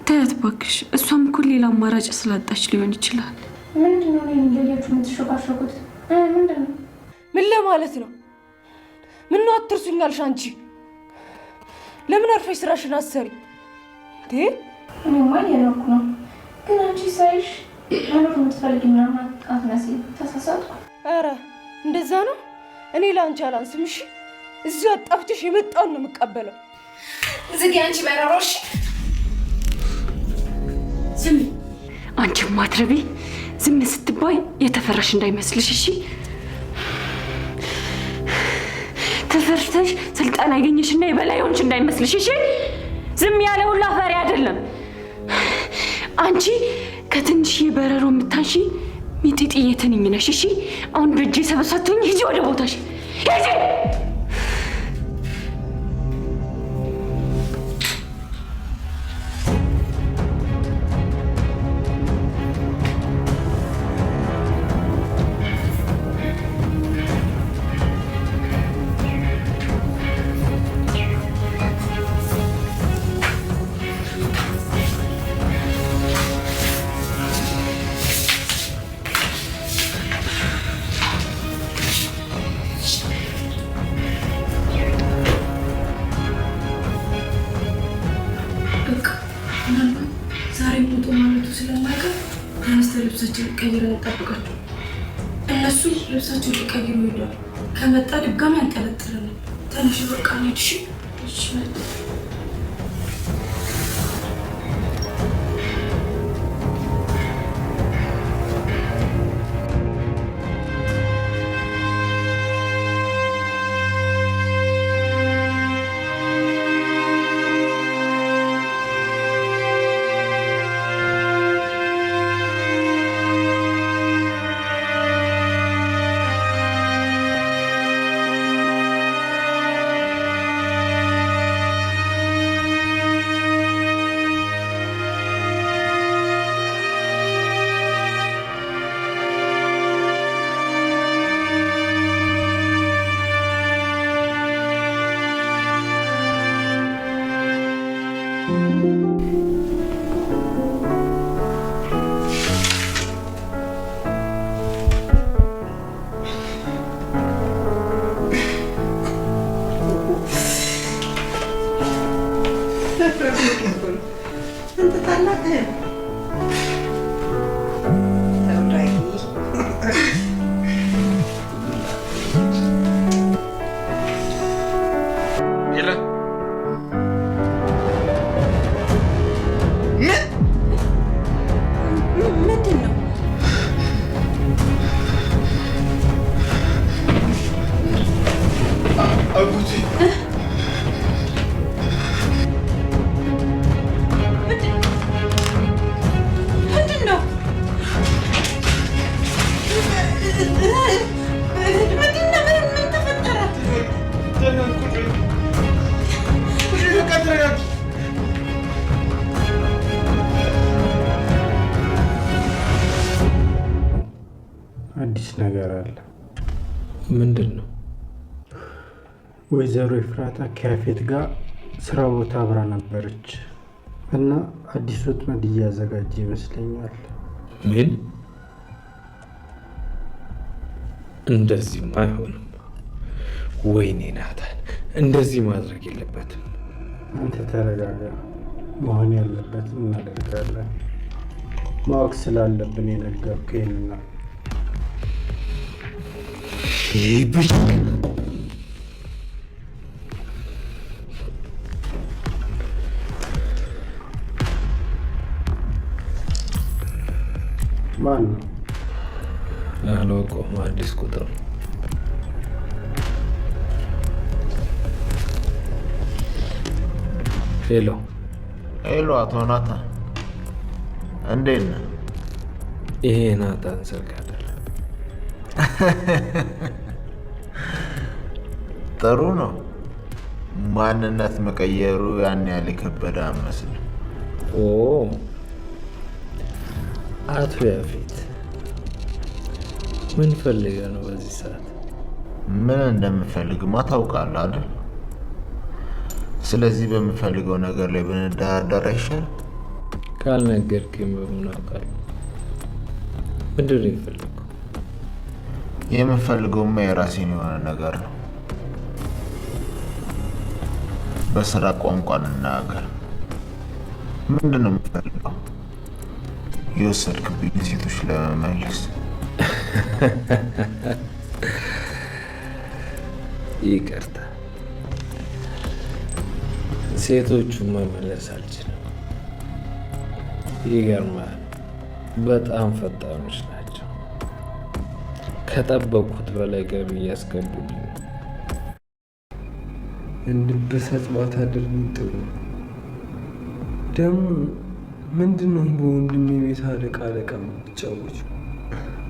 ተያት እባክሽ። እሷም እኮ ሌላ አማራጭ ስላጣች ሊሆን ይችላል። ምንድን ነው እኔን እያያችሁ የምትሾካሾኩት? ምንድን ነው? ምን ለማለት ነው? ምነው አትርሱኝ አልሽ አንቺ? ለምን አርፈሽ ስራሽን አትሰሪ? እንዴ እኔማ እየኖርኩ ነው፣ ግን አንቺ ሳይሽ መኖር የምትፈልጊ ምናምን አትመስይም። ተሳሳትኩ? ኧረ እንደዛ ነው። እኔ ለአንቺ አላንስም። እሺ እዚሁ አጣፍጭሽ የመጣውን ነው የምቀበለው። ዝጊ አንቺ በረሮሽ። ዝም አንቺ ማትረቢ፣ ዝም ስትባይ የተፈራሽ እንዳይመስልሽ እሺ። ተፈርተሽ ስልጣን ያገኘሽና የበላይ ሆንሽ እንዳይመስልሽ እሺ። ዝም ያለ ሁላ ፈሪ አይደለም። አንቺ ከትንሽዬ በረሮ የምታንሺ ሚጢጥዬ ትንኝ ነሽ እሺ። አሁን በእጄ ሰበሳትኝ። ሂጂ ወደ ቦታሽ ሂጂ። ማለቱ ስለማይቀር ተነስተን ልብሳችንን ቀይረን እንጠብቃቸው። እነሱ ልብሳቸውን ሊቀይሩ ሄደዋል። ከመጣ ድጋሚ አንጠለጥለናል። ተነሽ በቃ እንሂድ። እሺ እሺ። አንተ ታላቅ ተውዳይ። የለ ምን ምንድን ነው? አጎቴ። ምንድን ነው? ምንድን ነው? ምን ተፈጠረ? በቃ ተረጋጊ። አዲስ ነገር አለ። ምንድን ነው? ወይዘሮ ኤፍራታ ከያፌት ጋር ስራ ቦታ አብራ ነበረች እና አዲስ ወጥመድ እያዘጋጀ ይመስለኛል። ምን? እንደዚህማ አይሆንም። ወይኔ ናታን፣ እንደዚህ ማድረግ የለበትም። አንተ ተረጋጋ። መሆን ያለበትን እናደርጋለን። ማወቅ ስላለብን የነገርኩህ ይህን ነው። ይህ ብሽቅ። ማን ነው? አላውቀውም። አዲስ ቁጥር ነው። ሄሎ። ሄሎ፣ አቶ ናታን እንዴት ነህ? ይሄ ናታን ስልክ አይደለም። ጥሩ ነው። ማንነት መቀየሩ ያን ያህል የከበደ አይመስልም። ኦ፣ አቶ ያፌት፣ ምን ፈልገህ ነው በዚህ ሰዓት? ምን እንደምፈልግማ ታውቃለህ አይደል? ስለዚህ በምፈልገው ነገር ላይ ብንደራደር አይሻልም? ካልነገርከኝ በምን አውቃለሁ? ምንድን ነው የፈለገው? የምፈልገውማ የራሴን የሆነ ነገር ነው። በስራ ቋንቋ እንናገር። ምንድን ነው የምፈልገው? የወሰድክብኝ ሴቶች ለመመለስ። ይቅርታ፣ ሴቶቹን መመለስ አልችልም። ይገርማል፣ በጣም ፈጣኖች ናቸው። ከጠበቅኩት በላይ ገቢ እያስገቡልኝ ነው። እንድበሳጭ ባታደርጊኝ ጥሩ ነው። ደግሞ ምንድን ነው በወንድሜ ቤት አለቃ አለቃ የምትጫወቺው?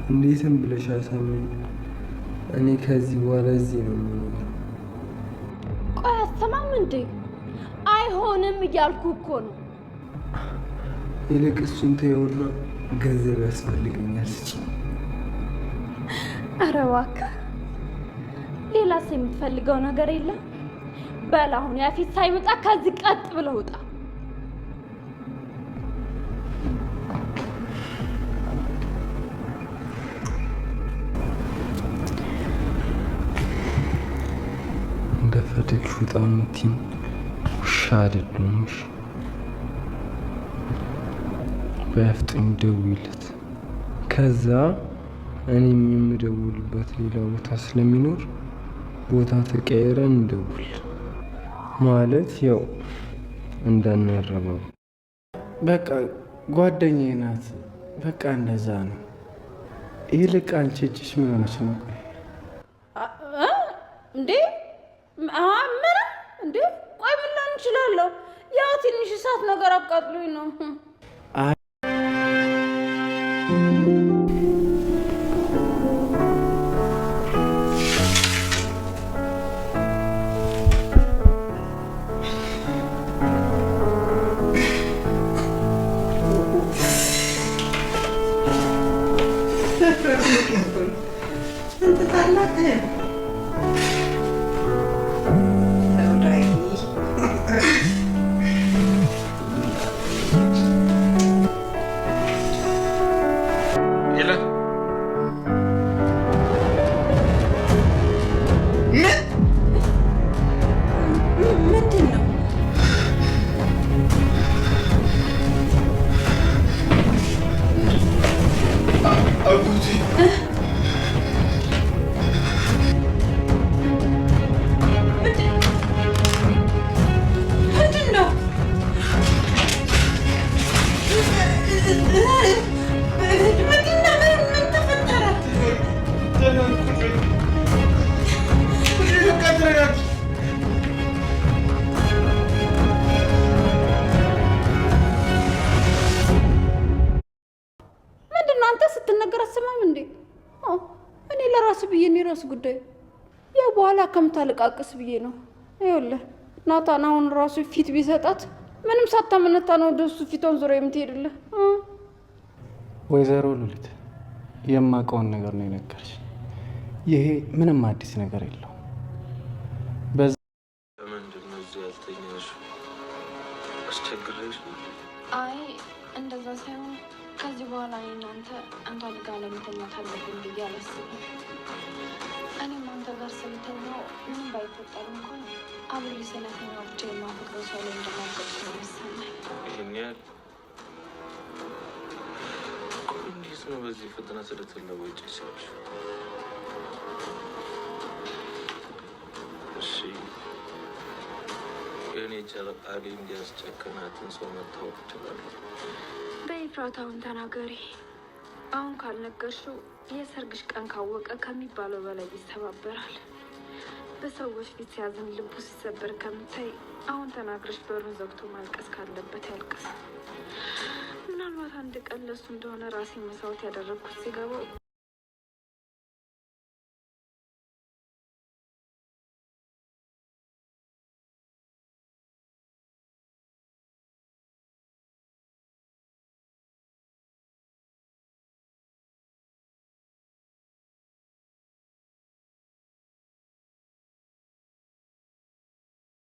እንዴትም ብለሽ አሳምኝ። እኔ ከዚህ በኋላ እዚህ ነው የምኖረው። ቆይ አትሰማም እንዴ? አይሆንም እያልኩ እኮ ነው። ይልቅ እሱን ተይውና ገንዘብ ያስፈልገኛል ስጪኝ። ኧረ እባክህ ሌላስ የምትፈልገው ነገር የለም? በል አሁን ያፌት ሳይመጣ ከዚህ ቀጥ ብለህ ውጣ። እንደፈለግሽ ውጣ የምትይኝ ውሻ አይደለሁም። እሺ በፍጥኝ ደውይለት። ከዛ እኔም የምደውልበት ሌላ ቦታ ስለሚኖር ቦታ ተቀያይረን እንደውል። ማለት ያው እንዳናረባው። በቃ ጓደኛዬ ናት። በቃ እንደዛ ነው። ይልቅ አንቺ እጅሽ ምን ሆነች ነው? እንዴ ምን እንዴ? ቆይ ምን ልሆን እችላለሁ? ያው ትንሽ እሳት ነገር አቃጥሎኝ ነው። ምንድን ነው አንተ ስትነገር አትሰማም እንዴ? እኔ ለራሱ ብዬ ነው የራሱ ጉዳይ። ያው በኋላ ከምታለቃቅስ ብዬ ነው። ይኸውልህ ናታን አሁን ራሱ ፊት ቢሰጣት ምንም ሳታመነታ ነው ወደ እሱ ፊቷን ዞራ የምትሄድልህ። ወይዘሮ ሉሊት የማውቀውን ነገር ነው የነገርሽ። ይሄ ምንም አዲስ ነገር የለውም። ለምንድን ነው እዚህ ያልተኛሽው? አስቸግሬሽ ነው? አይ እንደዛ ሳይሆን ከዚህ በኋላ እኔ እና አንተ አንድ አልጋ ላይ መተኛት አለብን ብዬ አላስብም። እኔም አንተ ጋር ስለተኛው ምንም ባይፈጠር እንኳን አብሬ ስለተኛው ብቻ የማፈቅረው ሰው ላይ እንደማገጥኩ ነው የሚሰማኝ። ይህን ያህል ቆይ፣ እንዴት ነው በዚህ ፍጥነት ልትለወጪ የቻልሽው? እሺ የእኔ ጨረቃ ላይ እንዲያስጨክናትን ሰው መታወቅ እችላለሁ? በኤፍራታውን ተናገሪ። አሁን ካልነገርሽው የሰርግሽ ቀን ካወቀ ከሚባለው በላይ ይሰባበራል። በሰዎች ፊት ሲያዝን ልቡ ሲሰበር ከምታይ አሁን ተናግረሽ በሩን ዘግቶ ማልቀስ ካለበት ያልቅስ። ምናልባት አንድ ቀን ለሱ እንደሆነ ራሴ መስዋዕት ያደረግኩት ሲገባው